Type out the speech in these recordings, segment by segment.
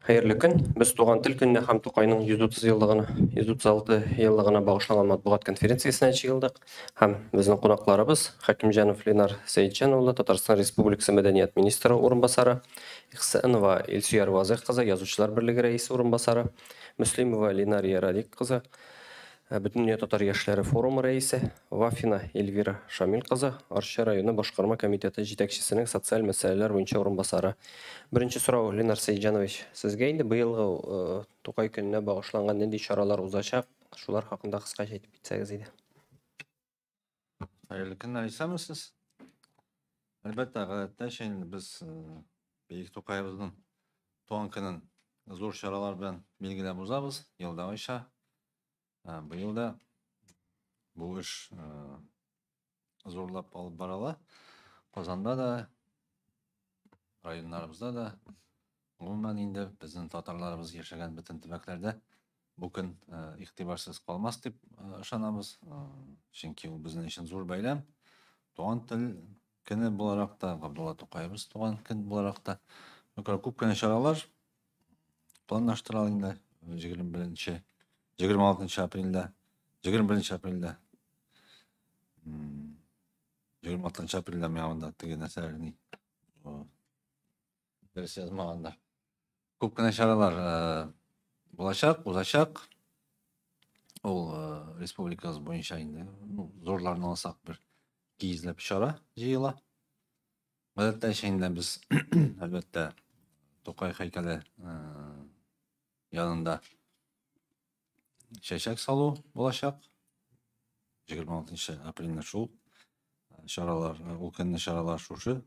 Хәерле көн. Без Туган тел көненә һәм Тукайның 130 еллыгына, 136 еллыгына багышланган матбугат конференциясенә җыелдык. Һәм безнең кунакларыбыз Хәкимҗанов Ленар Сәетҗан улы, Татарстан Республикасы мәдәният министры урынбасары, Ихсанова Илсөяр Вазыйх кызы, Язучылар берлеге рәисе урынбасары, Мөслимова Ленария Радик кызы, Бөтендөнья татар яшьләре форумы рәисе, Вафина Эльвира Шамил кызы, Арча районы башкарма комитеты җитәкчесенең социаль мәсьәләләр буенча урынбасары. Беренче сорау, Ленар Сәетҗанович, сезгә инде быелгы Тукай көненә багышланган нинди чаралар узачак, шулар хакында кыскача әйтеп китсәгез иде. Хәерле көннәр, исәнмесез. Әлбәттә, гадәттәнчә инде без бөек Тукаебызның туган көнен зур чаралар белән билгеләп узабыз, елдагыча. Быел да бу эш зурлап алып барыла. Казанда да, районнарыбызда да, гомумән инде безнең татарларыбыз яшәгән бөтен төбәкләрдә бу көн игътибарсыз калмас дип ышанабыз. Чөнки ул безнең өчен зур бәйрәм. Туган тел көне буларак та, Габдулла Тукаебыз туган көн буларак та. Күп кенә чаралар планлаштырыла инде 21, 26 апрельдә, 21 апрельдә. 26 апрельдә миңа монда теге нәрсәләр ни дөрес язмаганнар. Күп кенә чаралар булачак, узачак. Ул республикабыз буенча инде, ну, зурларны алсак, бер 200 ләп чара җыела. Гадәттәнчә инде без, әлбәттә, Тукай һәйкәле янында чәчәк салу булачак. 26 апрельне шул чаралар, ул көнне чаралар шушы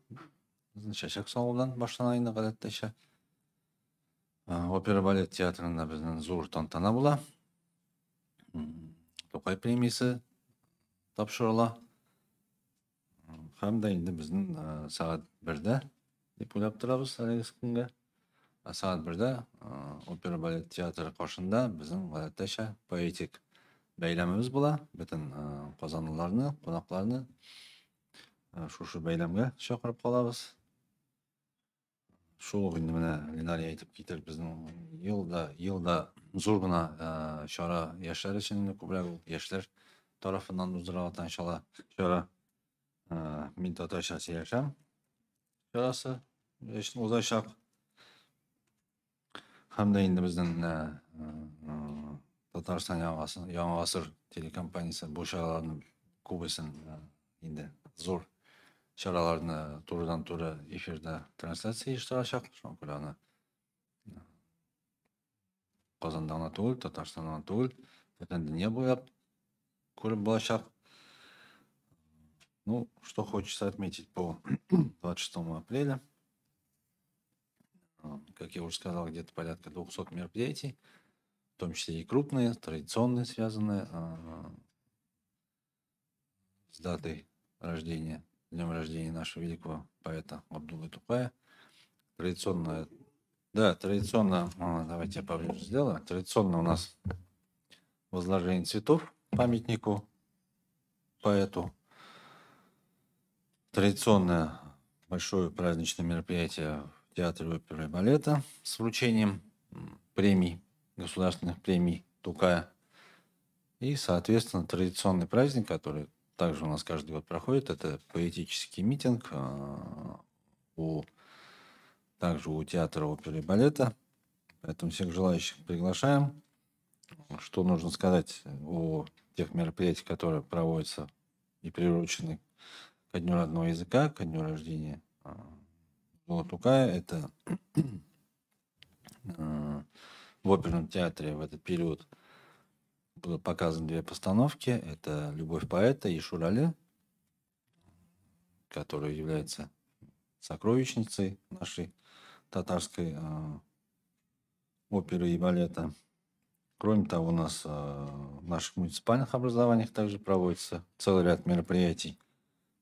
безнең чәчәк салудан башлана инде гадәттәнчә. Опера балет театрында безнең зур тантана була. Тукай премиясе тапшырыла. Һәм дә инде безнең сәгать 1-дә дип уйлап торабыз әлеге көнгә. Сәгать 1-дә опера балет театры каршында безнең гадәттәчә поэтик бәйрәмебез була. Бөтен казанлыларны, кунакларны шушы бәйрәмгә чакырып калабыз. Шул ук инде менә Ленария әйтеп китер, безнең елда зур гына чара яшьләр өчен инде күбрәк ул яшьләр тарафыннан уздырыла торган чара. Мин татарча сөйләшәм чарасы өчен узачак. Һәм дә инде безнең Татарстан Яңа гасыр телекомпаниясе бу чараларның күбесен инде зур чараларны турыдан-туры эфирда трансляция оештырачак. Шуңа күрә аны Казанда гына түгел, Татарстанда гына түгел, бөтен дөнья буйлап күреп булачак. Ну, что хочется отметить по 26 апреля. Как я уже сказал, где-то порядка 200 мероприятий, в том числе и крупные, традиционные, связанные с датой рождения, днем рождения нашего великого поэта Габдуллы Тукая. Традиционно, да, традиционно, давайте я поближе сделаю. Традиционно у нас возложение цветов памятнику поэту. Традиционное большое праздничное мероприятие в Театре оперы и балета с вручением премий, государственных премий Тукая. И, соответственно, традиционный праздник, который также у нас каждый год проходит, это поэтический митинг также у Театра оперы и балета. Поэтому всех желающих приглашаем. Что нужно сказать о тех мероприятиях, которые проводятся и приурочены ко дню родного языка, ко дню рождения Габдуллы Тукая. Это в оперном театре в этот период было показаны две постановки. Это «Любовь поэта» и «Шурале», которая является сокровищницей нашей татарской оперы и балета. Кроме того, у нас в наших муниципальных образованиях также проводится целый ряд мероприятий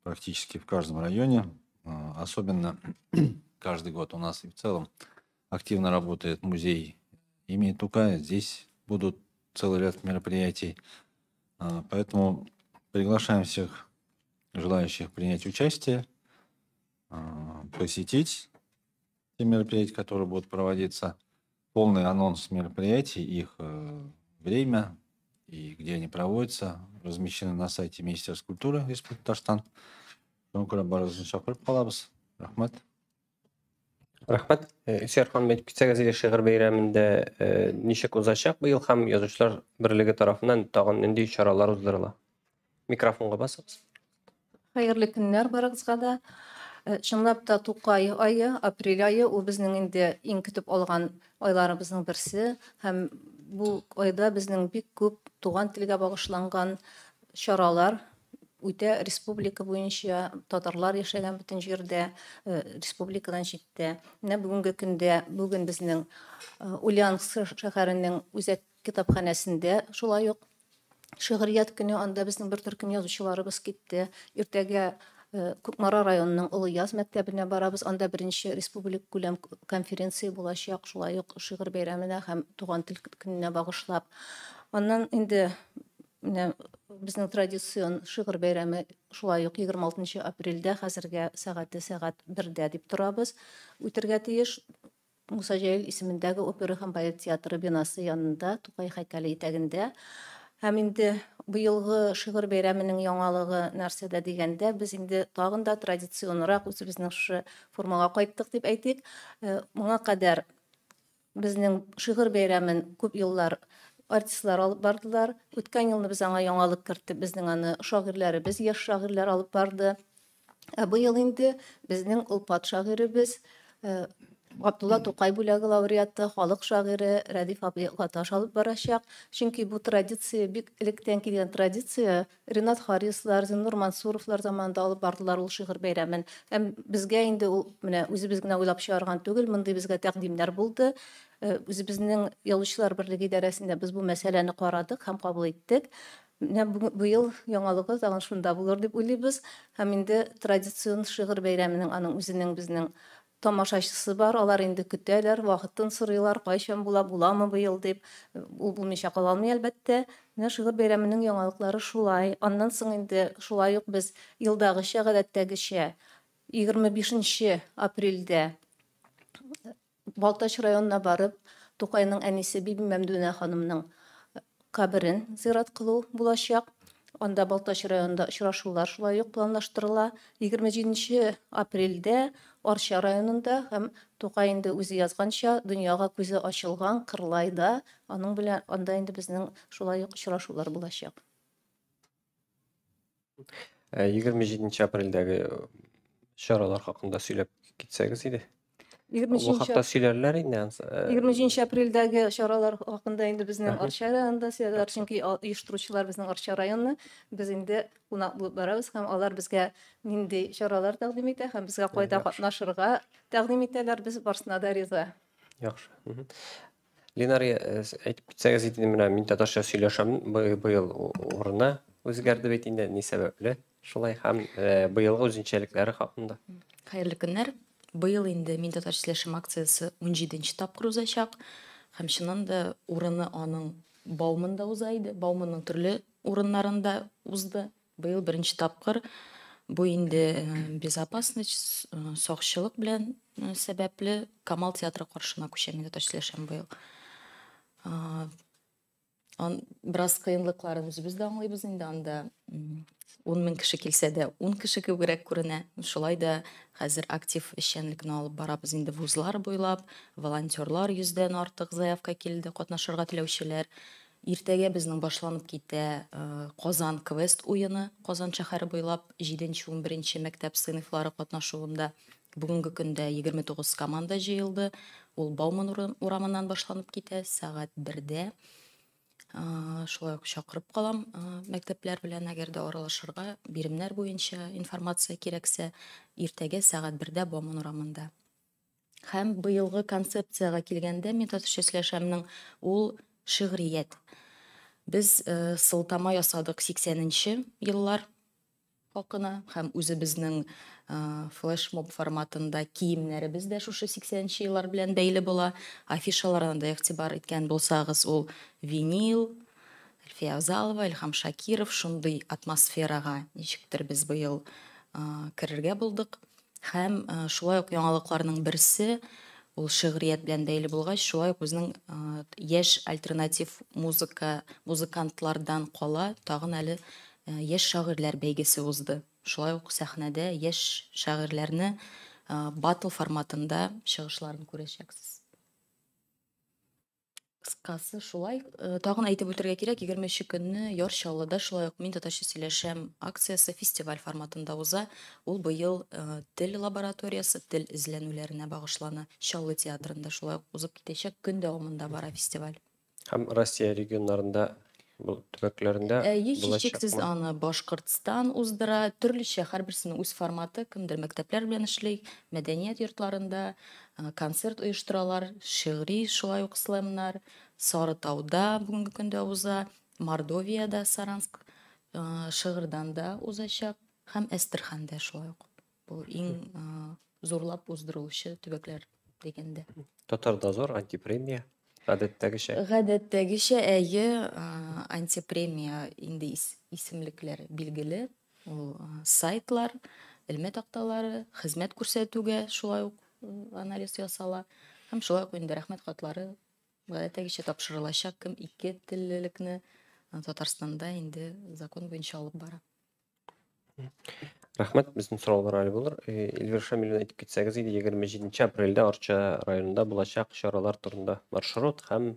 практически в каждом районе. Особенно каждый год у нас и в целом активно работает музей имени Тукая. Здесь будут целый ряд мероприятий. Поэтому приглашаем всех желающих принять участие, посетить те мероприятия, которые будут проводиться. Полный анонс мероприятий, их время и где они проводятся, размещены на сайте Министерства культуры Республики Татарстан. Шуңа күрә барыгызны чакырып калабыз. Рәхмәт. Рәхмәт. Илсөяр ханым, әйтеп китсәгез иде, шигырь бәйрәмендә ничек узачак быел һәм Язучылар берлеге тарафыннан тагын нинди чаралар уздырыла? Микрофонга басыгыз. Хәерле көннәр барыгызга да. Чынлап та Тукай ае, апрель ае, ул безнең инде иң көтеп алган айларыбызның берсе һәм бу айда безнең бик күп туган телгә багышланган чаралар үтә республика буенча, татарлар яшәгән бөтен җирдә, республикадан читтә. Менә бүгенге көндә, бүген безнең Ульяновск шәһәренең үзәк китапханәсендә шулай ук шигърият көне, анда безнең бер төркем язучыларыбыз китте. Иртәгә Кукмара районының Олы Яз мәктәбенә барабыз, анда беренче республика күләм конференция булачак, шулай ук шигырь бәйрәменә һәм туган тел көненә багышлап. Аннан инде менә безнең традицион шигырь бәйрәме шулай ук 26 апрельдә, хәзергә сәгате сәгать 1дә дип торабыз, үтергә тиеш. Муса Җәлил исемендәге опера һәм балет театры бинасы янында, Тукай һәйкәле итәгендә. Һәм инде быелгы шигырь бәйрәменең яңалыгы нәрсәдә дигәндә, без инде тагын да традиционрак үзебезнең шушы формага кайттык дип әйтик. Моңа кадәр безнең шигырь бәйрәмен күп еллар артистлар алып бардылар. Үткән елны без аңа яңалык кертеп, безнең аны шагыйрьләребез, яшь шагыйрьләр алып барды. Ә быел инде безнең олпат шагыйребез, Габдулла Тукай бүләге лауреаты, халык шагыйре Рәдиф абый Гаташ алып барачак. Чөнки бу традиция бик электән килгән традиция. Ренат Харислар, Зиннур Мансуровлар заманында алып бардылар ул шигырь бәйрәмен. Һәм безгә инде ул менә үзебез генә уйлап чыгарган түгел, мондый безгә тәкъдимнәр булды. Үзебезнең Язучылар берлеге идарәсендә без бу мәсьәләне карадык һәм кабул иттек. Менә быел яңалыгы тагын шунда булыр дип уйлыйбыз. Һәм инде традицион шигырь бәйрәменең аның үзенең безнең тамашачысы бар, алар инде көтәләр, вакытын сорыйлар, кайчан була, буламы быел дип. Ул булмыйча кала алмый әлбәттә. Менә шигырь бәйрәменең яңалыклары шулай. Аннан соң инде шулай ук без елдагыча, гадәттәгечә 25 апрельдә Балтач районына барып, Тукайның әнисе Биби Мәмдүнә ханымның каберен зират кылу булачак. Анда Балтач районында очрашулар шулай ук планлаштырыла. 27 апрельдә Арча районында һәм Тукай инде үзе язганча дөньяга күзе ачылган Кырлайда, аның белән анда инде безнең шулай ук очрашулар булачак. 27 апрельдәге чаралар хакында сөйләп китсәгез иде. Бу хакта сөйләрләр инде ансы. 27 апрельдәге чаралар хакында инде безнең Арча районында сөйләрләр, чөнки оештыручылар безнең Арча районы. Без инде кунак булып барабыз һәм алар безгә нинди чаралар тәкъдим итә һәм безгә кайда катнашырга тәкъдим итәләр, без барсына да риза. Яхшы. Ленар, әйтеп китсәгез иде, менә мин татарча сөйләшәм, быел урыны үзгәрде бит инде, ни сәбәпле шулай һәм быелгы үзенчәлекләре хакында. Хәерле көннәр. Быел инде мин татарча сөйләшәм акциясе 17 тапкыр узачак. Һәм чыннан да урыны аның Бауманда уза иде. Бауманның төрле урыннарында узды. Быел беренче тапкыр бу инде безопасность, сакчылык белән сәбәпле Камал театры каршына күчә мин татарча сөйләшәм быел. Бераз кыенлыкларын үзебез дә аңлыйбыз инде, анда 10 мең кеше килсә дә 10 кеше күбрәк күренә. Шулай да хәзер актив эшчәнлекне алып барабыз инде вузлар буйлап, волонтерлар 100дән артык заявка килде, катнашырга теләүчеләр. Иртәгә безнең башланып китә Казан квест уены, Казан шәһәре буйлап 7-11 мәктәп сыйныфлары катнашуында. Бүгенге көндә 29 команда җыелды. Ул Бауман урамыннан башланып китә, сәгать 1дә. Шулай ук чакырып калам, мәктәпләр белән әгәр дә аралашырга, биремнәр буенча информация кирәксә, иртәгә сәгать 1дә Бауман урамында. Һәм быелгы концепциягә килгәндә, мин татарча сөйләшәмнең ул шигърият. Без сылтама ясадык 80-нче еллар хакына һәм үзебезнең флешмоб форматында киемнәребез дә шушы 80-нче еллар белән бәйле була. Афишаларына да игътибар иткән булсагыз, ул винил, Әлфия Авзалова, Илһам Шакиров, шундый атмосферага ничектер без быел керергә булдык. Һәм шулай ук яңалыкларның берсе Ул шигърият белән бәйле булгач, шулай ук безнең яшь альтернатив музыка музыкантлардан кала тагын әле яшь шагыйрьләр бәйгесе узды. Шулай ук сәхнәдә яшь шагыйрьләрне батл форматында чыгышларын күрәчәксез. Кыскасы шулай. Тагын әйтеп үтәргә кирәк, 23 көнне Яр Чаллыда шулай ук «Мин татарча сөйләшәм» акциясе фестиваль форматында уза. Ул быел тел лабораториясе, тел эзләнүләренә багышлана. Чаллы театрында шулай ук узып китәчәк. Көн дәвамында бара фестиваль. Һәм Россия регионнарында, бу төбәкләрендә Әйе, һичшиксез аны Башкортстан уздыра. Төрлечә, һәрберсенең үз форматы. Кемдер мәктәпләр белән эшли, мәдәният йортларында концерт оештыралар, шигъри шулай ук слэмнар. Сарытауда бүгенге көндә уза, Мордовиядә, Саранск, Шыгырданда узачак һәм Әстерханда шулай ук. Бу иң зурлап уздырылучы төбәкләр дигәндә. Татар дозор, антипремия, гадәттәгечә. Гадәттәгечә, әйе, антипремия инде исемлекләр билгеле. Ул сайтлар, элмә такталары, хезмәт күрсәтүгә шулай ук анализ ясала. Һәм шулай ук инде рәхмәт хатлары гадәттәгечә тапшырылачак, кем ике теллелекне Татарстанда инде закон буенча алып бара. Рәхмәт, безнең сораулар әле булыр. Эльвира Шамилевна, әйтеп китсәгез иде, 27 апрельдә Арча районында булачак чаралар турында маршрут һәм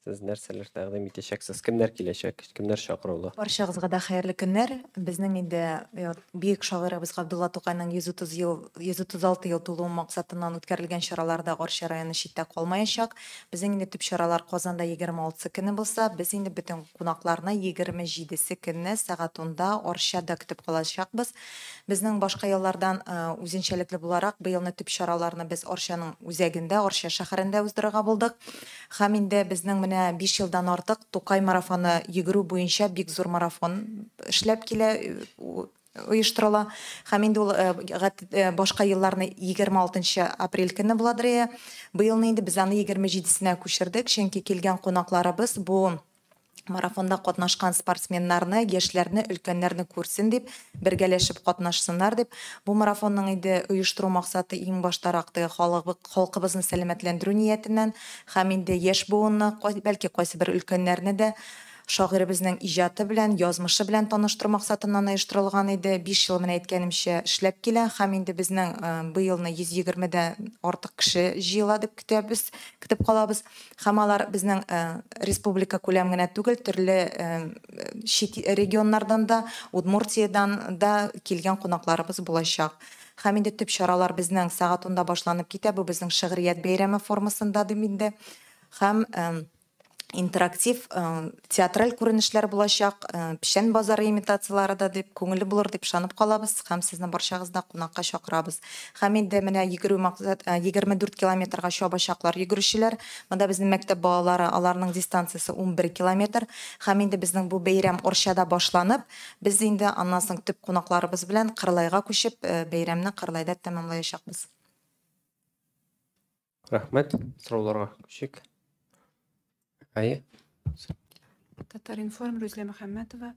сез нәрсәләр тәкъдим итәчәксез, кемнәр киләчәк, кемнәр чакырулы? Барчагызга да хәерле көннәр. Безнең инде бөек шагыйребез Габдулла Тукайның 130 ел, 136 ел тулуы максатыннан үткәрелгән чараларда Арча районы читтә калмаячак. Безнең инде төп чаралар Казанда 26 көне булса, без инде бөтен кунакларны 27 көнне сәгать 10-да Арчада көтеп калачакбыз. Безнең башка еллардан үзенчәлекле буларак быелны төп чараларны без Арчаның үзәгендә, Арча шәһәрендә уздырырга булдык. Һәм инде безнең менә 5 елдан артык Тукай марафоны йөгерү буенча бик зур марафон эшләп килә, оештырыла. Һәм инде ул башка елларны 26 апрель көне буладыр. Быелны инде без аны 27-сенә күчердек, чөнки килгән кунакларыбыз бу марафонда катнашкан спортсменнарны, яшьләрне, өлкәннәрне күрсен дип, бергәләшеп катнашсыннар дип. Бу марафонның инде оештыру максаты иң баштарак теге халкыбызны сәламәтләндерү ниятеннән һәм инде яшь буынны, бәлки кайсы бер өлкәннәрне дә шагыйребезнең иҗаты белән, язмышы белән таныштыру максатыннан оештырылган иде. 5 ел менә әйткәнемчә эшләп килә һәм инде безнең быелны 120дән артык кеше җыела дип көтәбез, көтеп калабыз. Һәм алар безнең республика күләм генә түгел, төрле чит регионнардан да, Удмуртиядан да килгән кунакларыбыз булачак. Һәм инде төп чаралар безнең сәгать 10-да башланып китә. Бу безнең шигърият бәйрәме формасында дим инде. Һәм интерактив театраль күренешләр булачак, печән базары имитациялары да дип, күңелле булыр дип ышанып калабыз һәм сезне барчагызны да кунакка чакырабыз. Һәм инде менә йөгерү максат, 24 километрга чабачаклар йөгерүчеләр. Монда безнең мәктәп балалары, аларның дистанциясе 11 километр. Һәм инде безнең бу бәйрәм Арчада башланып, без инде аннан соң төп кунакларыбыз белән Кырлайга күчеп, бәйрәмне Кырлайда тәмамлаячакбыз. Рәхмәт, сорауларга күчик. Әйе. Татар-информ, Рүзилә Мөхәммәтова.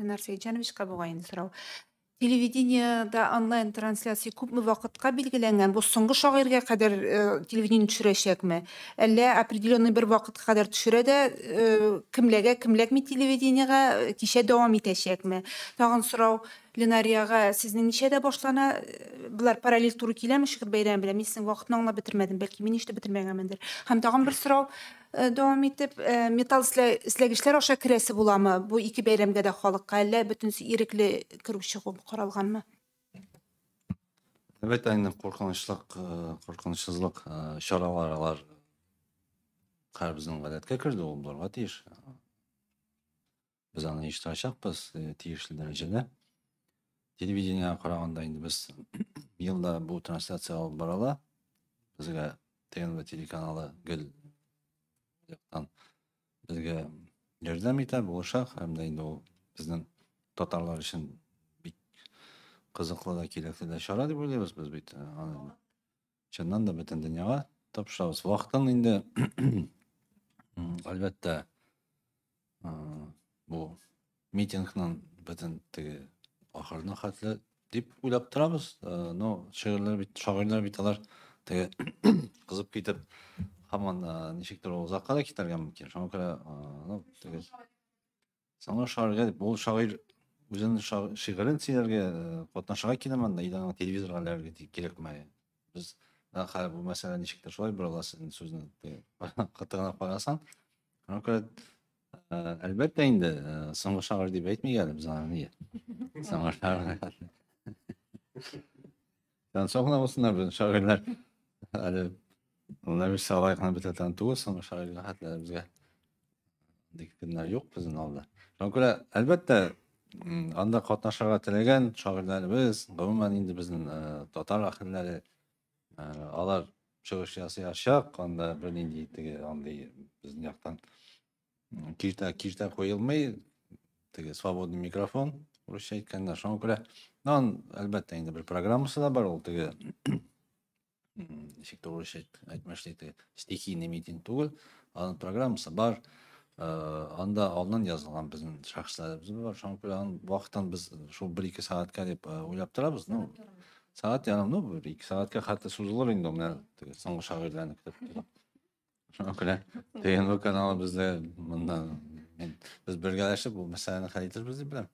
Ленар Сәйджановичка бугай инде сорау. Телевидениедә онлайн трансляция күпме вакытка билгеләнгән? Бу соңгы шагыйрьгә кадәр телевидение төшерәчәкме? Әллә определенный бер вакытка кадәр төшерә дә, кемләгә, кемләкми телевидениегә кичә дәвам итәчәкме? Тагын сорау Ленарияга, сезнең ничәдә башлана? Булар параллель туры киләме шигырь бәйрәме белән? Мин сезнең вакытны аңлап бетермәдем, бәлки мин ишетеп бетермәгәнмендер. Һәм тагын бер сорау, дәвам итеп, металл эсләгечләр аша керәсе буламы? Бу ике бәйрәмгә дә халыкка әллә бөтенесе ирекле керү чыгу каралганмы? Әлбәттә, инде куркынычсызлык чаралары алар һәрберебезнең гадәткә керде, ул булырга тиеш. Без аны оештырачакбыз тиешле дәрәҗәдә. Телевидениега караганда инде без елда бу трансляция алып барыла. Безгә ТНВ телеканалы гел яктан безгә ярдәм итә, булыша, һәм дә инде ул безнең татарлар өчен бик кызыклы да, кирәкле дә чара дип уйлыйбыз без бит. Аны чыннан да бөтен дөньяга тапшырабыз. Вакытын инде, әлбәттә, бу митингның бөтен теге ахырына хәтле дип уйлап торабыз. Но шагыйрьләр бит алар Теге кызып китеп, һаман ничектер ул озакка да китәргә мөмкин. Шуңа күрә, ну, теге соңгы шагыйрьгә дип, ул шагыйрь үзенең шигырен сөйләргә, катнашырга килә монда, или аңа телевизорга эләгергә кирәкме? Без хәзер бу мәсьәлә ничектер шулай борыла сезнең сүзне каты гына карасаң. Шуңа күрә, әлбәттә инде, соңгы шагыйрь дип әйтмик әле без аны, нигә? Соңгы шагыйрь. Соң гына булсыннар безнең шагыйрьләр. Әле алар бит алай гына бетә торган түгел, соңгы шагыйрьгә хәтле безгә андый көннәр юк безнең алда. Шуңа күрә, әлбәттә, анда катнашырга теләгән шагыйрьләребез, гомумән инде безнең татар әһелләре, алар чыгыш ясаячак, анда бернинди теге андый безнең яктан киртә куелмый, теге свободный микрофон, урысча әйткәндә. Шуңа күрә, аның, әлбәттә, инде бер программасы да бар, ул теге ничек тә урысча әйтмешли, теге стихийный митинг түгел, аның программасы бар. Анда алдан язылган безнең шәхесләребез бар. Шуңа күрә аның вакытын без шул 1-2 сәгатькә дип уйлап торабыз. Ну, сәгать ярым, ну, 1-2 сәгатькә хәтта сузылыр инде ул, менә теге соңгы шагыйрьләрне көтеп торып. Шуңа күрә ТНВ каналы бездә монда без бергәләшеп бу мәсьәләне хәл итербез дип беләм.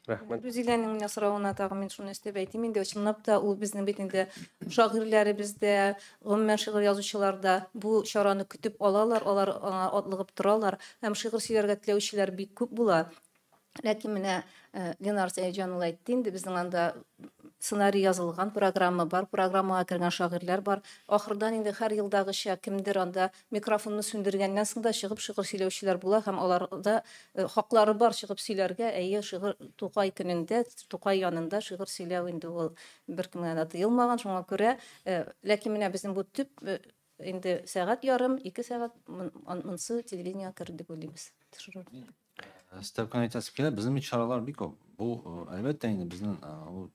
Рәхмәт. Рузиләнең менә соравына тагы мин шуны өстәп әйтим инде, чынлап та ул безнең бит инде шагыйрьләребез дә, гомумән шигырь язучылар да бу чараны көтеп алалар, алар аңа атлыгып торалар һәм шигырь сөйләргә теләүчеләр бик күп була. Ләкин менә Ленар Сәетҗан улы әйтте инде, безнең анда сценарий язылган, программа бар, программага кергән шагыйрьләр бар. Ахырдан инде һәр елдагыча кемдер анда микрофонны сүндергәннән соң да чыгып шигырь сөйләүчеләр була һәм аларда хаклары бар чыгып сөйләргә. Әйе, шигырь Тукай көнендә, Тукай янында шигырь сөйләү инде ул беркемгә дә тыелмаган, шуңа күрә, ләкин менә безнең бу төп инде сәгать ярым, 2 сәгать монсы телевидениегә керде дип уйлыйбыз. Өстәп кенә әйтәсе килә, безнең бит чаралар бик күп. Бу, әлбәттә инде, безнең ул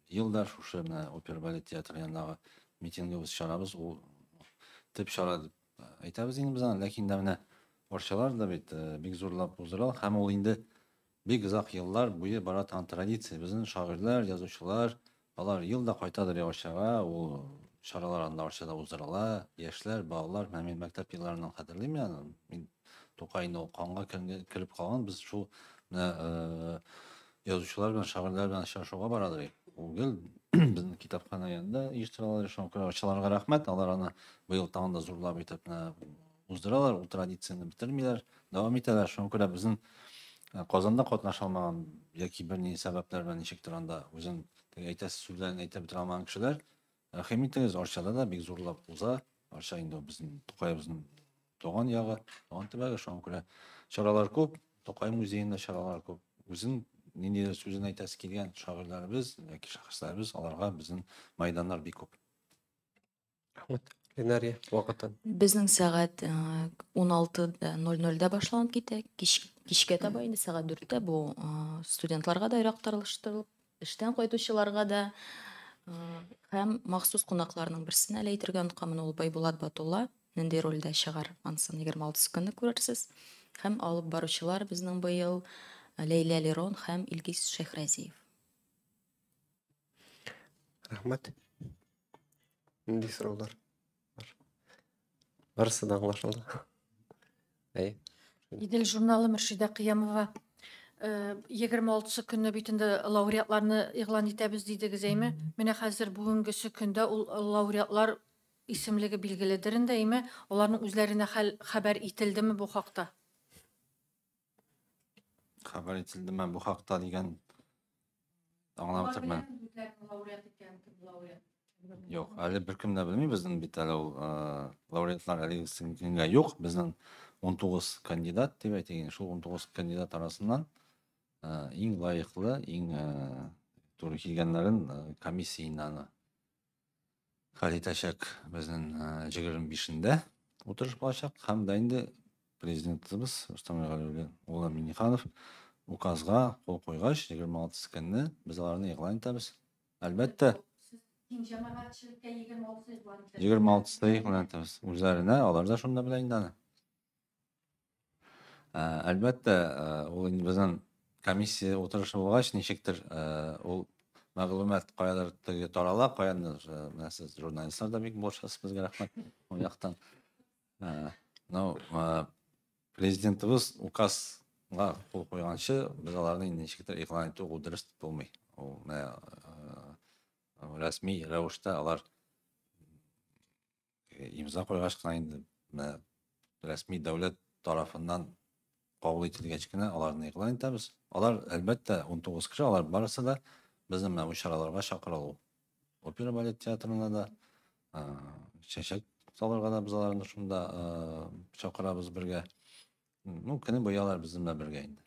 елда шушы менә опера балет театры янындагы митингыбыз, чарабыз, ул төп чара дип әйтәбез инде без аны. Ләкин дә менә Арчалар да бит бик зурлап уздыралар һәм ул инде бик озак еллар буе бара торган традиция. Безнең шагыйрьләр, язучылар, алар ел да кайтадыр Арчага, ул чаралар анда Арчада уздырыла. Яшьләр, балалар, менә мин мәктәп елларыннан хәтерлим аны. Мин Тукай инде ул канга кереп калган, без шул менә язучылар белән, шагыйрьләр белән очрашуга барадыр. Ул гел безнең китапхана янында оештыралар. Шуңа күрә Арчаларга рәхмәт, алар аны быел тагын да зурлап итеп менә уздыралар, ул традицияне бетермиләр, дәвам итәләр. Шуңа күрә безнең Казанда катнаша алмаган яки бернинди сәбәпләр белән ничектер анда үзен теге әйтәсе сүзләрен әйтеп бетерә алмаган кешеләр, рәхим итегез, Арчада да бик зурлап уза. Арча инде ул безнең Тукаебызның туган ягы, туган төбәге. Шуңа күрә чаралар күп, Тукай музеенда чаралар күп. Үзен ниндидер сүзен әйтәсе килгән шагыйрьләребез яки шәхесләребез, аларга безнең майданнар бик күп. Рәхмәт. Ленария, вакытын. Безнең сәгать 16:00-дә башланып китә. Кичкә таба инде сәгать 4-тә бу студентларга да ерак таралыштырылып, эштән кайтучыларга да, һәм махсус кунакларның берсен әле әйтергә онытканмын, ул Байбулат Батулла, нинди рольдә чыгар, ансын 26 көнне күрерсез. Һәм алып баручылар безнең быел Ләйлә Лерон һәм Илгиз Шәйхразиев. Рәхмәт. Нинди сораулар бар? Барысы да аңлашылды. Әйе. Идел журналы, Мөршидә Кыямова. 26 көнне бит инде лауреатларны игълан итәбез дидегез, әйме? Менә хәзер бүгенгесе көндә ул лауреатлар исемлеге билгеледер инде, әйме? Аларның үзләренә хәбәр ителдеме бу хакта? Хәбәр ителдеме бу хакта дигән аңлап тормыйм. Юк, әле беркем дә белми, безнең бит әле ул лауреатлар әле көнгә юк. Безнең 19 кандидат дип әйтик, шул 19 кандидат арасыннан иң лаеклы, иң туры килгәннәрен комиссия инде аны хәл итәчәк. Безнең 25-ендә утырыш булачак һәм дә инде президентыбыз Рөстәм улы Миңнеханов указга кул куйгач, 26 көнне без аларны игълан итәбез. Әлбәттә, Киң җәмәгатьчелеккә 26 игълан итәбез. 26 игълан итәбез. Үзләренә, алар да шунда белә инде аны. Әлбәттә, ул инде безнең комиссия утырышы булгач, ничектер ул мәгълүмат каядыр теге тарала, каяндыр менә сез журналистлар да бик булышасыз безгә, рәхмәт ул яктан. Ну, президентыбыз указга кул куйганчы, без аларны инде ничектер игълан итү ул дөрес булмый. Ул менә рәсми рәвештә алар имза куйгач кына инде менә рәсми дәүләт тарафыннан кабул ителгәч кенә аларны игълан итәбез. Алар, әлбәттә, 19 кеше, алар барысы да безнең менә бу чараларга чакырылу. Опера балет театрына да, чәчәк салырга да без аларны шунда чакырабыз бергә. Ну, көне буе алар безнең белән бергә инде.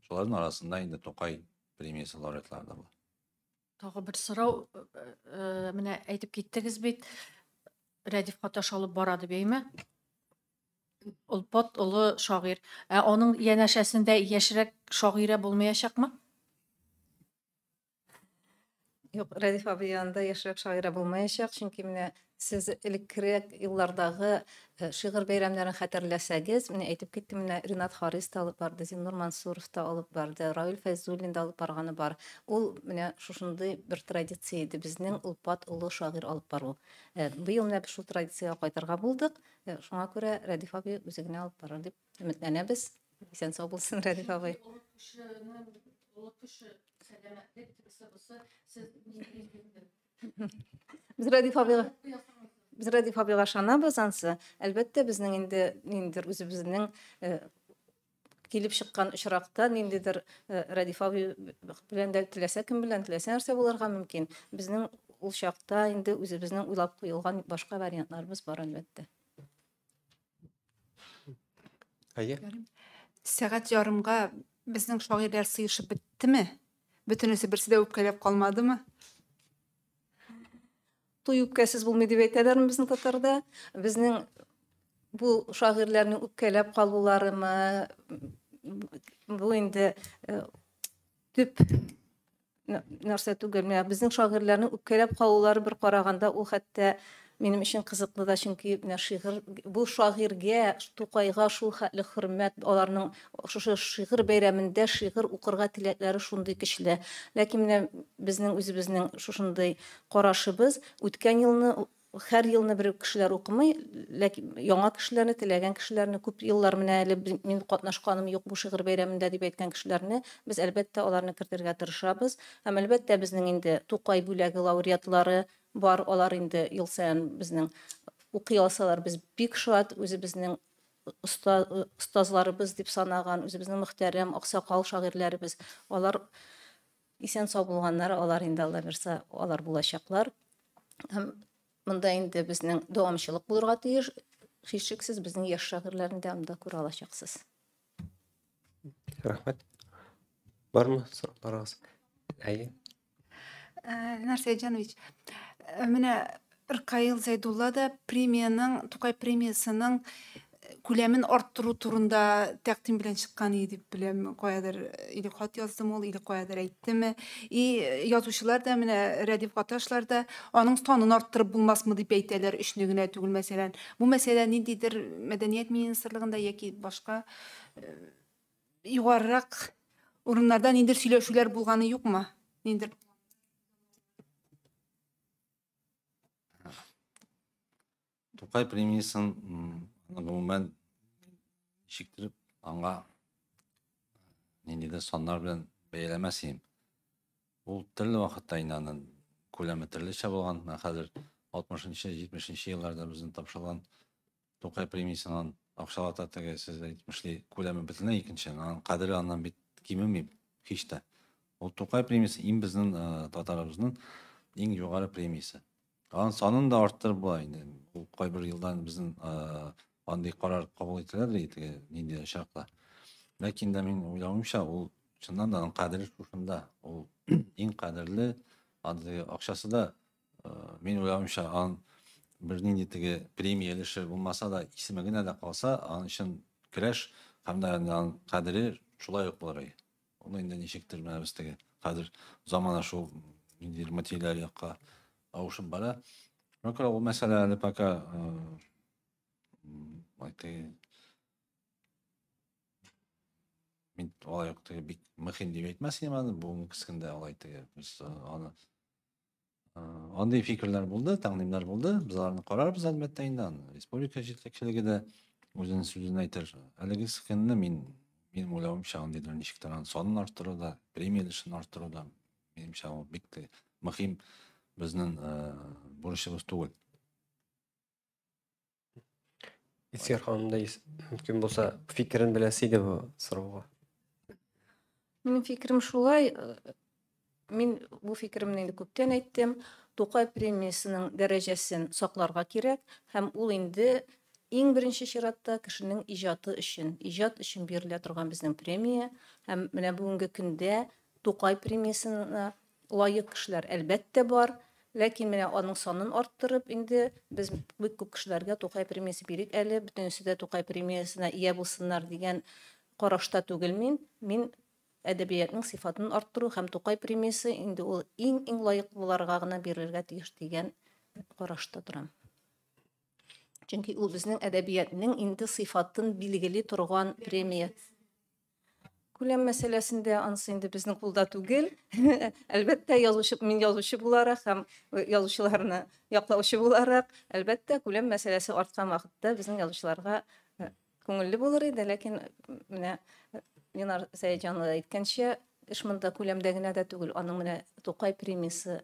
Шуларның арасында инде Тукай премиясе лауреатлары да була. Тагы бер сорау, менә әйтеп киттегез бит, Рәдиф Гаташ алып бара дип, әйме? Олпат олы шагыйрь. Ә аның янәшәсендә яшьрәк шагыйрә булмаячакмы? Юк, Рәдиф абый янында яшьрәк шагыйрә булмаячак, чөнки менә сез элеккерәк еллардагы шигырь бәйрәмнәрен хәтерләсәгез, менә әйтеп киттем, менә Ринат Харис та алып барды, Зиннур Мансуров та алып барды, Равил Фәйзуллин да алып барганы бар. Ул менә шушындый бер традиция иде безнең олпат олы шагыйрь алып бару. Быел менә без шул традициягә кайтырга булдык. Шуңа күрә Рәдиф абый үзе генә алып барыр дип өметләнәбез. Исән сау булсын Рәдиф абый. Олы кешенең олы кеше сәламәтлек тегесе-бусы сез Без Рәдиф абыйга ышанабыз ансы. Әлбәттә, безнең инде ниндидер үзебезнең килеп чыккан очракта ниндидер Рәдиф абый белән дә теләсә кем белән теләсә нәрсә булырга мөмкин. Безнең ул чакта инде үзебезнең уйлап куелган башка вариантларыбыз бар, әлбәттә. Әйе. Сәгать ярымга безнең шагыйрьләр сыешып беттеме? Бөтенесе берсе дә үпкәләп калмадымы? Туй үпкәсез булмый дип әйтәләрме безнең татарда? Безнең бу шагыйрьләрнең үпкәләп калуларымы? Бу инде төп нәрсә түгел. Менә безнең шагыйрьләрнең үпкәләп калулары бер караганда ул хәтта минем өчен кызыклы да, чөнки менә шигырь бу шагыйрьгә, Тукайга шул хәтле хөрмәт, аларның шушы шигырь бәйрәмендә шигырь укырга теләкләре шундый көчле. Ләкин менә безнең үзебезнең шушындый карашыбыз үткән елны һәр елны бер үк кешеләр укымый, ләкин яңа кешеләрне, теләгән кешеләрне күп еллар менә әле мин катнашканым юк бу шигырь бәйрәмендә дип әйткән кешеләрне без әлбәттә аларны кертергә тырышабыз. Һәм әлбәттә безнең инде Тукай бүләге лауреатлары бар, алар инде ел саен безнең укый алсалар без бик шат, үзебезнең остазларыбыз дип санаган, үзебезнең мөхтәрәм аксакал шагыйрьләребез, алар исән сау булганнар, алар инде Алла бирсә, алар булачаклар. Һәм монда инде безнең дәвамчылык булырга тиеш. Һичшиксез безнең яшь шагыйрьләрне дә анда күрә алачаксыз. Рәхмәт. Бармы сорауларыгыз? Әйе. Ленар Сәйҗанович, менә Ркаил Зәйдулла да премиянең, Тукай премиясының күләмен арттыру турында тәкъдим белән чыккан иде дип беләм. Каядыр или хат яздымы ул, или каядыр әйттеме. И язучылар да, менә Рәдиф Гаташлар да аның санын арттырып булмасмы дип әйтәләр, өчне генә түгел, мәсәлән. Бу мәсьәлә ниндидер мәдәният министрлыгында яки башка югарырак урыннарда ниндидер сөйләшүләр булганы юкмы? Ниндидер Тукай премиясен гомумән ничектереп аңа ниндидер саннар белән бәяләмәс идем. Ул төрле вакытта инде аның күләме төрлечә булган. Менә хәзер 60-нчы, 70-нче елларда безнең тапшырылган Тукай премиясенең акчалата теге сез әйтмешли күләме бөтенләй икенче. Аның кадере аннан бит кимеми һич тә. Ул Тукай премиясе иң безнең татарыбызның иң югары премиясе. Аның санын да арттырып була инде. Ул кайбер елдан безнең андый карар кабул ителәдер теге нинди очракта. Ләкин дә мин уйлавымча, ул чыннан да аның кадере шушында. Ул иң кадерле, андый акчасы да, мин уйлавымча, аның бернинди теге премия өлеше булмаса да, исеме генә дә калса, аның өчен көрәш һәм дә аның кадере шулай ук булыр иде. Ул инде ничектер менә без теге хәзер замана шул ниндидер материаль якка авышып бара. Шуңа күрә ул мәсьәлә әле пока теге Мин алай ук теге бик мөһим дип әйтмәс идем аны, бүгенге көндә алай теге без аны андый фикерләр булды, тәкъдимнәр булды. Без аларны карарбыз әлбәттә инде. Аны республика җитәкчелеге дә үзенең сүзен әйтер. Әлеге көнне мин минем уйлавымча, андыйдыр ничектер аның санын арттыру да, премия өлешен арттыру да, минемчә, ул бик тә мөһим безнең бурычыбыз түгел. Илсөяр ханым да мөмкин булса фикерен беләсе иде бу сорауга. Минем фикерем шулай, мин бу фикеремне инде күптән әйттем. Тукай премиясенең дәрәҗәсен сакларга кирәк һәм ул инде иң беренче чиратта кешенең иҗаты өчен, иҗат өчен бирелә торган безнең премия. Һәм менә бүгенге көндә Тукай премиясенә лаек кешеләр әлбәттә бар, ләкин менә аның санын арттырып инде без бик күп кешеләргә Тукай премиясе бирик әле, бөтенесе дә Тукай премиясенә ия булсыннар дигән карашта түгел мин. Мин әдәбиятның сыйфатын арттыру һәм Тукай премиясе инде ул иң-иң лаеклыларга гына бирелергә тиеш дигән карашта торам. Чөнки ул безнең әдәбиятның инде сыйфатын билгели торган премия. Күләм мәсьәләсендә анысы инде безнең кулда түгел. Әлбәттә, язучы, мин язучы буларак һәм язучыларны яклаучы буларак, әлбәттә, күләм мәсьәләсе арткан вакытта безнең язучыларга күңелле булыр иде, ләкин менә Ленар Сәетҗанов әйткәнчә, эш монда күләмдә генә дә түгел, аның менә Тукай премиясе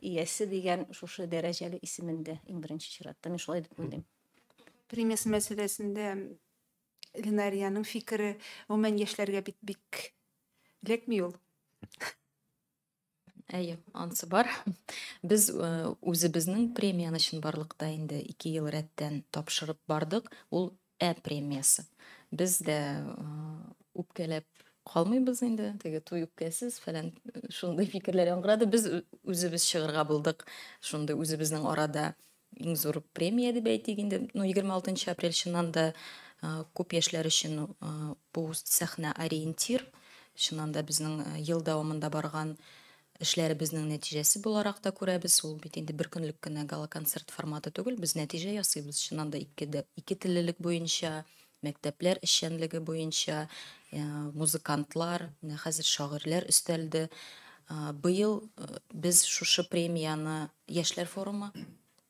иясе дигән шушы дәрәҗәле исемендә иң беренче чиратта, мин шулай дип уйлыйм. Премиясе мәсьәләсендә Ленариянең фикере гомумән яшьләргә бит бик эләкми ул. Әйе, ансы бар. Без үзебезнең премияне чынбарлыкта инде 2 ел рәттән тапшырып бардык. Ул Ә премиясе. Без дә үпкәләп калмыйбыз инде, теге туй үпкәсез фәлән шундый фикерләр яңгырады. Без үзебез чыгырга булдык. Шундый үзебезнең арада иң зур премия дип әйтик инде. Ну, 26 апрель чыннан да күп яшьләр өчен бу сәхнә ориентир. Чыннан да безнең ел дәвамында барган эшләребезнең нәтиҗәсе буларак та күрәбез. Ул бит инде бер көнлек кенә гала-концерт форматы түгел. Без нәтиҗә ясыйбыз. Чыннан да ике теллелек буенча, мәктәпләр эшчәнлеге буенча, музыкантлар, менә хәзер шагыйрьләр өстәлде. Быел без шушы премияне яшьләр форумы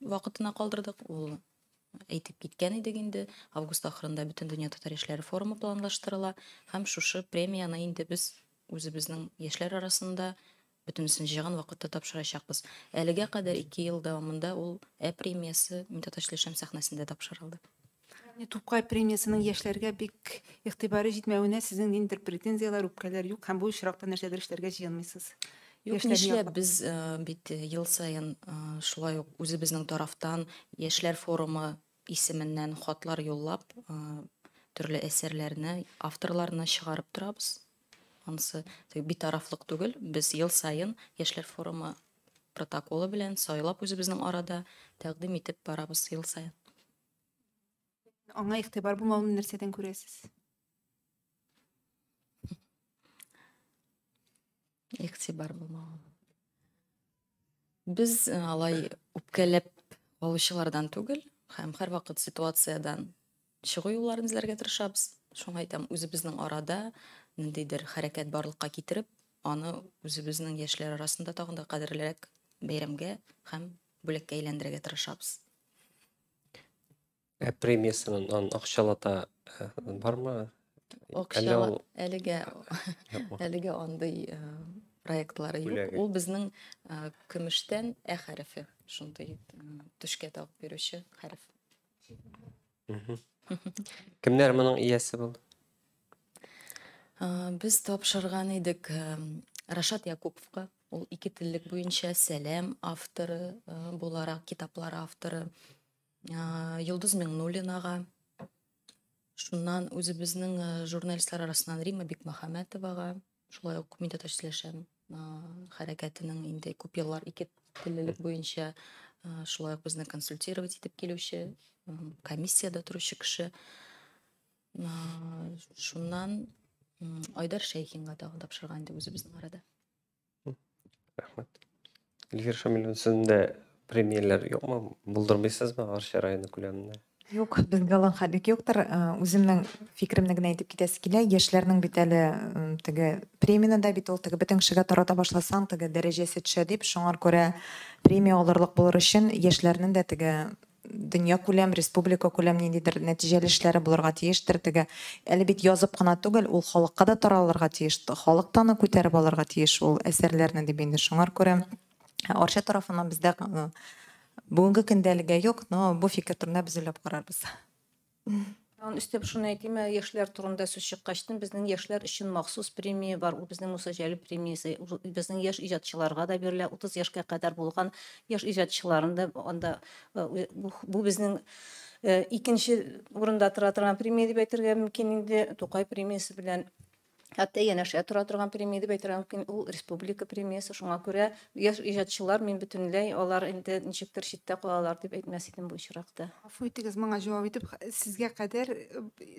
вакытына калдырдык. Ул әйтеп киткән идек инде. Август ахырында Бөтен дөнья татар яшьләре форумы планлаштырыла һәм шушы премияне инде без үзебезнең яшьләр арасында бөтенесен җыйган вакытта тапшырачакбыз. Әлегә кадәр 2 ел дәвамында ул Ә премиясе Мин татарча сөйләшәм сәхнәсендә тапшырылды. Ягъни Тукай премиясенең яшьләргә бик игътибары җитмәвенә сезнең ниндидер претензияләр, үпкәләр юк һәм бу очракта нәрсәдер эшләргә җыенмыйсыз. Юк, нишләп без бит ел саен шулай ук үзебезнең тарафтан яшьләр форумы исеменнән хатлар юллап, төрле әсәрләрне, авторларны чыгарып торабыз. Анысы битарафлык түгел, без ел саен яшьләр форумы протоколы белән сайлап үзебезнең арада тәкъдим итеп барабыз ел саен. Аңа игътибар булмавын нәрсәдән күрәсез? Игътибар булмавын. Без алай үпкәләп алучылардан түгел, һәм һәрвакыт ситуациядән чыгу юлларын эзләргә тырышабыз. Шуңа әйтәм, үзебезнең арада ниндидер хәрәкәт барлыкка китереп, аны үзебезнең яшьләр арасында тагын да кадерлерәк бәйрәмгә һәм бүләккә әйләндерергә тырышабыз. Ә премиясенең акчалата бармы? Акчала әлегә әлегә андый проектлары юк. Ул безнең көмештән ә хәрефе, шундый төшкә тагып бирүче хәреф. Кемнәр моның иясе булды? Без тапшырган идек Рашат Якуповка. Ул ике теллек буенча Сәлам авторы буларак, китаплар авторы. Йолдыз Миңнуллинага. Шуннан үзебезнең журналистлар арасыннан Рима Бикмөхәммәтовага, шулай ук мин татарча сөйләшәм хәрәкәтенең инде күп еллар ике теллелек буенча шулай ук безне консультировать итеп килүче, комиссиядә торучы кеше. Шуннан Айдар Шәйхинга тагын тапшырган инде үзебезнең арада. Рәхмәт. Эльвира Шамиловна, сезнең дә премияләр юкмы? Булдырмыйсызмы Арча районы күләмендә? Юк, безгә алан хәллек юктыр. Үземнең фикеремне генә әйтеп китәсе килә. Яшьләрнең бит әле теге премияне дә бит ул теге бөтен кешегә тарата башласаң, теге дәрәҗәсе төшә дип, шуңар күрә премия алырлык булыр өчен яшьләрнең дә теге дөнья күләм, республика күләм ниндидер нәтиҗәле эшләре булырга тиештер. Теге әле бит язып кына түгел, ул халыкка да таралырга тиеш, халык та аны күтәреп алырга тиеш ул әсәрләрне дип инде. Шуңар күрә Арча тарафыннан бездә бүгенге көндә әлегә юк, но бу фикер турында без уйлап карарбыз. Тагын өстәп шуны әйтим, яшьләр турында сүз чыккачтын, безнең яшьләр өчен махсус премия бар. Ул безнең Муса Җәлил премиясе. Ул безнең яшь иҗатчыларга да бирелә. 30 яшькә кадәр булган яшь иҗатчыларын да анда бу безнең икенче урында тора торган премия дип әйтергә мөмкин инде. Тукай премиясе белән хәтта янәшә тора торган премия дип әйтергә мөмкин. Ул республика премиясе. Шуңа күрә яшь иҗатчылар мин бөтенләй алар инде ничектер читтә калалар дип әйтмәс идем бу очракта. Гафу итегез, моңа җавап итеп, сезгә кадәр,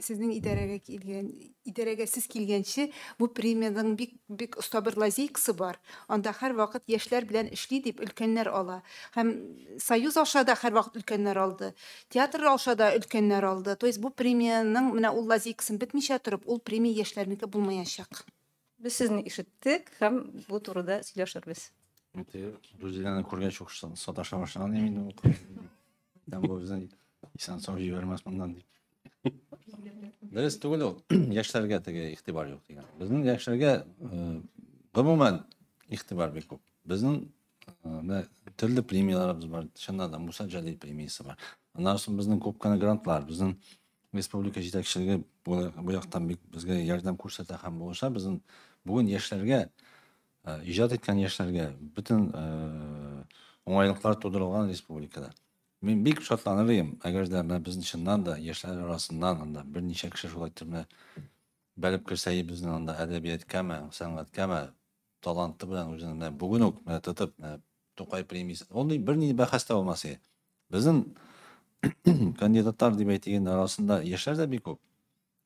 сезнең идарәгә килгән, идарәгә сез килгәнче бу премиянең бик бик оста бер лазейкасы бар. Анда һәрвакыт яшьләр белән эшли дип өлкәннәр ала. Һәм Союз аша да һәрвакыт өлкәннәр алды. Театр аша да өлкәннәр алды. То есть бу премиянең менә ул лазейкасын бетмичә торып, ул премия яшьләрнеке булмаячак. Без сезне ишеттек һәм бу турыда сөйләшербез. Рузиләне күргәч ук саташа башлаган инде ул. Там бу безне исән сау җибәрмәс моннан дип. Дөрес түгел ул. Яшьләргә теге игътибар юк дигән. Безнең яшьләргә гомумән игътибар бик күп. Безнең менә төрле премияләребез бар. Чыннан да Муса Җәлил премиясе бар. Аннан соң безнең күп кенә грантлар, безнең республика җитәкчелеге бу яктан бик безгә ярдәм күрсәтә һәм булыша. Безнең бүген яшьләргә, иҗат иткән яшьләргә бөтен уңайлыклар тудырылган республикада. Мин бик шатланыр идем, әгәр дә менә безнең чыннан да яшьләр арасыннан анда берничә кеше шулай итеп менә бәреп керсә безнең анда әдәбияткәме, сәнгатькәме, таланты белән үзен менә бүген үк менә тотып, менә Тукай премиясе. Ул бернинди бәхәс тә булмас иде. Безнең кандидатлар дип әйтик инде арасында яшьләр дә бик күп.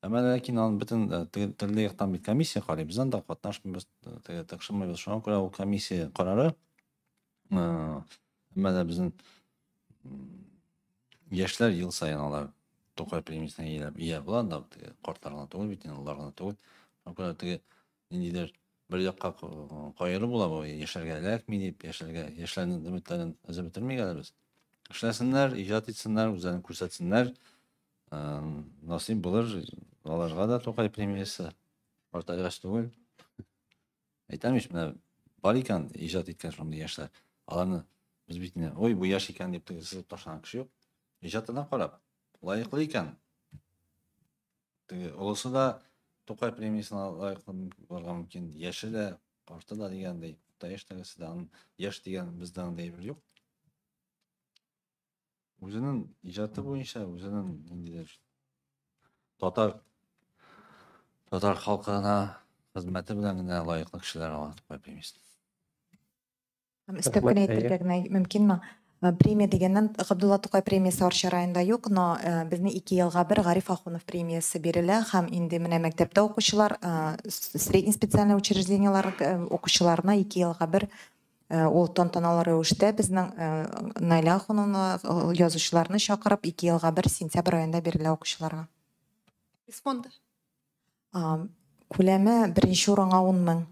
Әмма ләкин аның бөтен төрле яктан бит комиссия карый. Без анда катнашмыйбыз, теге тыкшынмыйбыз. Шуңа күрә ул комиссия карары, әмма дә безнең яшьләр ел саен алар Тукай премиясенә ия була, анда теге картлар гына түгел бит, алар гына түгел. Шуңа күрә теге ниндидер бер якка каеру була бу яшьләргә эләкми дип, яшьләргә, яшьләрнең өметләрен өзеп бетермик әле без. Эшләсеннәр, иҗат итсеннәр, үзләрен күрсәтсеннәр. Насыйп булыр аларга да Тукай премиясе. Картайгач түгел. Әйтәм ич, менә бар икән иҗат иткән шундый яшьләр. Аларны без бит инде, ой, бу яшь икән дип теге сызып ташлаган кеше юк. Иҗатына карап, лаеклы икән. Теге олысы да Тукай премиясенә лаеклы булырга мөмкин, яше дә, карты да дигәндәй, урта яшьтәгесе дә, аның яшь дигән бездә андый әйбер юк. Үзенең иҗаты буенча, үзенең ниндидер татар халкына хезмәте белән генә лаеклы кешеләр ала Тукай премиясен. Һәм өстәп кенә әйтергә генә мөмкинме? Премия дигәннән, Габдулла Тукай премиясе Арча районында юк, но безне 2 елга бер Гариф Ахунов премиясе бирелә һәм инде менә мәктәптә укучылар, средний специальный учреждениелар укучыларына 2 елга бер ул тантаналы рәвештә безнең Наилә Ахуновна язучыларны чакырып 2 елга бер сентябрь аенда бирелә укучыларга. Из фонда? Күләме беренче урынга 10 мең.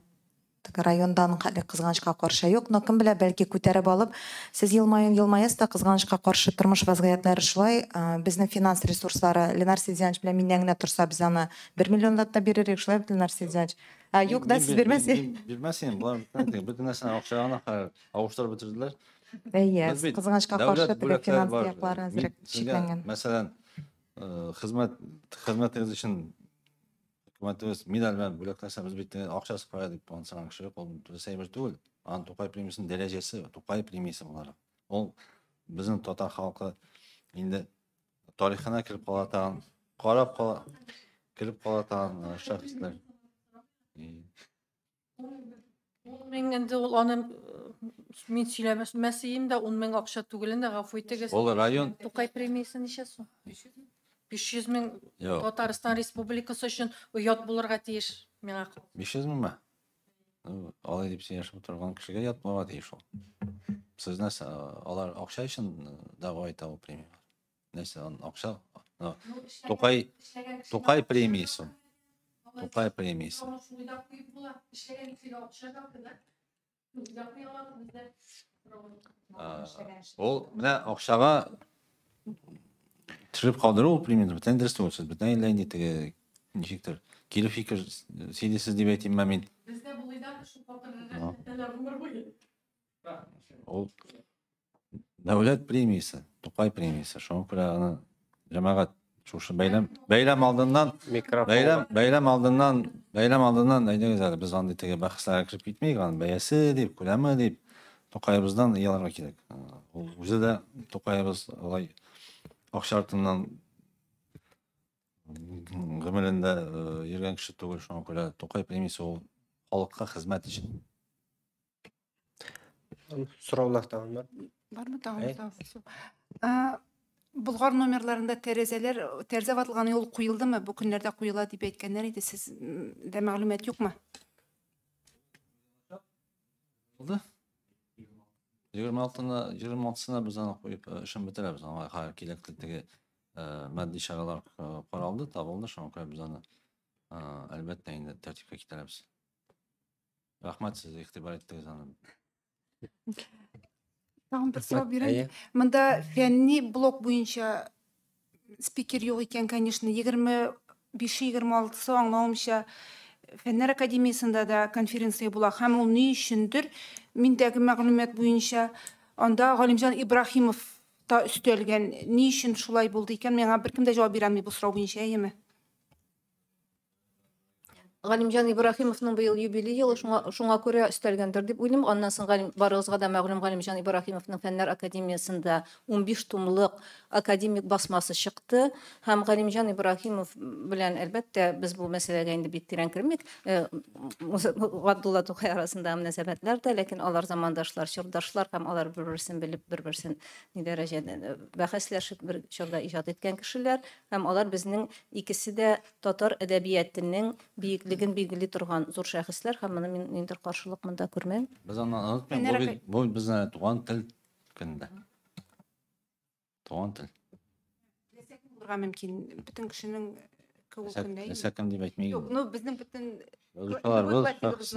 Теге райондан әле кызганычка каршы юк, но кем белә, бәлки күтәреп алып, сез елмаюын елмаясыз да, кызганычка каршы тормыш вазгыятьләре шулай, безнең финанс ресурслары Ленар Сидзянович белән миннән генә торса, без аны 1 миллионлап та бирер идек, шулай бит, Ленар Сидзянович? Юк да, сез бирмәсез. Бирмәс инде, болар бөтен нәрсәне акчага гына хәзер авыштырып бетерделәр. Әйе, Без бит кызганычка дәүләт каршы теге бүләкләре финанс бар. яклары Мин әзрәк сезгә, чикләнгән. Мәсәлән, хезмәтегез өчен хөкүмәтебез медаль белән бүләкләсә, без бит акчасы кая дип ансаган кеше юк, ул дөрес әйбер түгел. Аның Тукай премиясенең дәрәҗәсе, Тукай премиясе буларак. Ул безнең татар халкы инде тарихына кереп кала торган, карап кала, кереп кала торган шәхесләр. Ун мең инде ул аны мин сөйләмәс идем дә, ун мең акча түгел инде, гафу итегез. Ул район Тукай премиясе ничә сум? 500 мең. Юк. Татарстан Республикасы өчен оят булырга тиеш миңа. 500 меңме? Ну, алай дип сөйләшеп торган кешегә ят булырга тиеш ул. Сез нәрсә, алар акча өчен дәгъва итә ул премиягә. Нәрсә, акча Тукай Тукай премиясе. Тукай премиясе. Ул менә акчага төшереп калдыру ул премияне бөтен дөрес түгел. Сез бөтен әллә инде теге ничектер кире фикер сөйлисез дип әйтимме мин. Бездә булыйдан шул катырырга гомер буе. Ул дәүләт премиясе, Тукай премиясе. Шуңа күрә аны җәмәгать шушы бәйләм бәйрәм алдыннан бәйрәм бәйрәм алдыннан бәйрәм алдыннан әйдәгез әле без андый теге бәхәсләргә кереп китмик, аның бәясе дип, күләме дип Тукаебыздан оялырга кирәк. Ул үзе дә Тукаебыз алай акча артыннан гомерендә йөргән кеше түгел, шуңа күрә Тукай премиясе ул халыкка хезмәт өчен. Сораулар тагын бар. Бармы тагын? Болгар номерларында тәрәзәләр, тәрәзә ватылган юл куелдымы? Бу көннәрдә куела дип әйткәннәр иде. Сездә мәгълүмат юкмы? Булды. 26-сына без аны куеп эшен бетерәбез. Аңа хәзер кирәкле теге матди чаралар каралды, табылды. Шуңа күрә без аны әлбәттә инде тәртипкә китерәбез. Рәхмәт, сез игътибар иттегез аны. Тагын бер сорау бирәм. Монда фәнни блок буенча спикер юк икән, конечно, 25-26-сы аңлавымча Фәннәр академиясендә дә конференция була һәм ул ни өчендер миндәге мәгълүмат буенча анда Галимҗан Ибраһимов та өстәлгән. Ни өчен шулай булды икән, миңа беркем дә җавап бирә алмый бу сорау буенча, әйеме? Галимҗан Ибраһимовның быел юбилей елы, шуңа, шуңа күрә өстәлгәндер дип уйлыйм. Аннан соң Галим, барыгызга да мәгълүм Галимҗан Ибраһимовның Фәннәр академиясендә 15 томлык академик басмасы чыкты. Һәм Галимҗан Ибраһимов белән, әлбәттә, без бу мәсьәләгә инде бик тирән кермик. Габдулла Тукай арасындагы мөнәсәбәтләр дә, ләкин алар замандашлар, чордашлар һәм алар бер-берсен белеп, бер-берсен ни дәрәҗәдә бәхәсләшеп бер чорда иҗат иткән кешеләр. Һәм алар безнең икесе дә татар әдәбиятының биеклеген билгели торган зур шәхесләр һәм моны мин ниндидер каршылык монда күрмәм. Без аны онытмыйк, бу бит, бу безнең туган тел көндә. Туган тел. Теләсә кем булырга мөмкин. Бөтен кешенең ул көндә. Теләсә кем дип әйтмик. Юк, ну безнең бөтен Язучыларыбыз,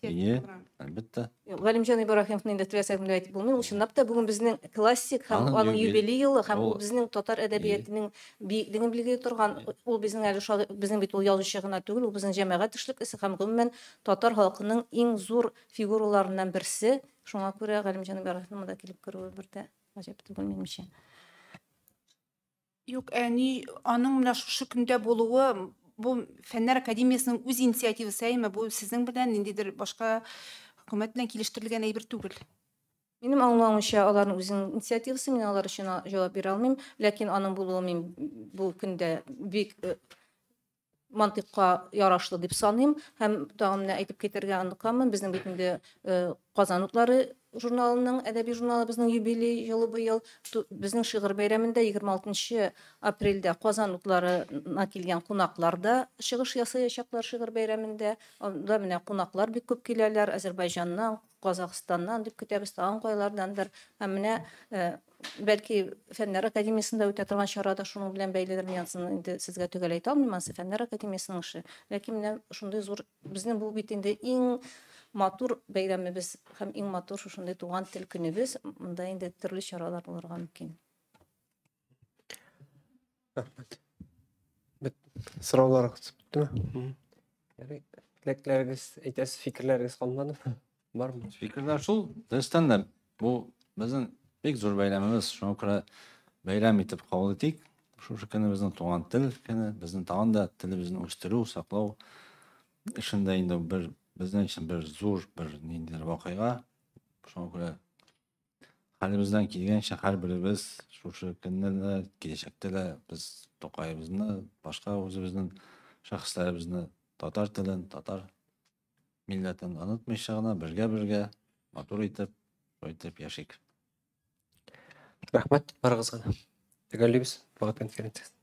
Ие, әлбәттә. Галимҗан Ибраһимовны инде теләсә кем дип әйтеп булмый. Ул чынлап та бүген безнең классик һәм аның юбилей елы һәм ул безнең татар әдәбиятының биеклеген билгели торган, ул безнең әле шагыйрь, безнең бит ул язучы гына түгел, ул безнең җәмәгать эшлеклесе һәм гомумән татар халкының иң зур фигураларыннан берсе. Шуңа күрә Галимҗан Ибраһимовның монда килеп керүе бер дә гаҗәп түгел минемчә. Юк, әни, аның менә шушы көндә булуы бу Фәннәр академиясенең үз инициативасы, әйеме? Бу сезнең белән ниндидер башка хөкүмәт белән килештерелгән әйбер түгел. Минем аңлавымча, аларның үзенең инициативасы, мин алар өчен җавап бирә алмыйм, ләкин аның булуы мин бу көндә бик мантыйкка ярашлы дип саныйм. Һәм тагын менә әйтеп китәргә онытамын, безнең бит инде Казан утлары журналының, әдәби журналыбызның юбилей елы быел. Безнең шигырь бәйрәмендә 26 апрельдә Казан утларына килгән кунаклар да чыгыш ясаячаклар шигырь бәйрәмендә. Анда менә кунаклар бик күп киләләр, Азербайҗаннан, Казахстаннан дип көтәбез, тагын кайлардандыр. Һәм менә бәлки Фәннәр академиясендә үтә торган чара да шуның белән бәйледер. Мин анысын инде сезгә төгәл әйтә алмыйм, анысы Фәннәр академиясенең эше. Ләкин менә шундый зур безнең бу бит инде иң матур бәйрәмебез һәм иң матур шушындый туган тел көнебез. Монда инде төрле чаралар булырга мөмкин. Рәхмәт. Бет сорауларыгыз беттеме? Ярый, теләкләрегез, әйтәсе фикерләрегез калмадымы? Бармы? Фикерләр шул, дөрестән дә, бу безнең бик зур бәйрәмебез, шуңа күрә бәйрәм итеп кабул итик. Шушы көнне безнең туган тел көне, безнең тагын да телебезне үстерү, саклау эшендә инде бер безнең өчен бер зур бер ниндидер вакыйга. Шуңа күрә хәлебездән килгәнчә һәрберебез шушы көнне дә, киләчәктә дә без Тукаебызны, башка үзебезнең шәхесләребезне, татар телен, татар милләтен онытмыйча гына бергә-бергә матур итеп, шулай итеп яшик. Рәхмәт барыгызга да. Төгәллибез матбугат конференциясен.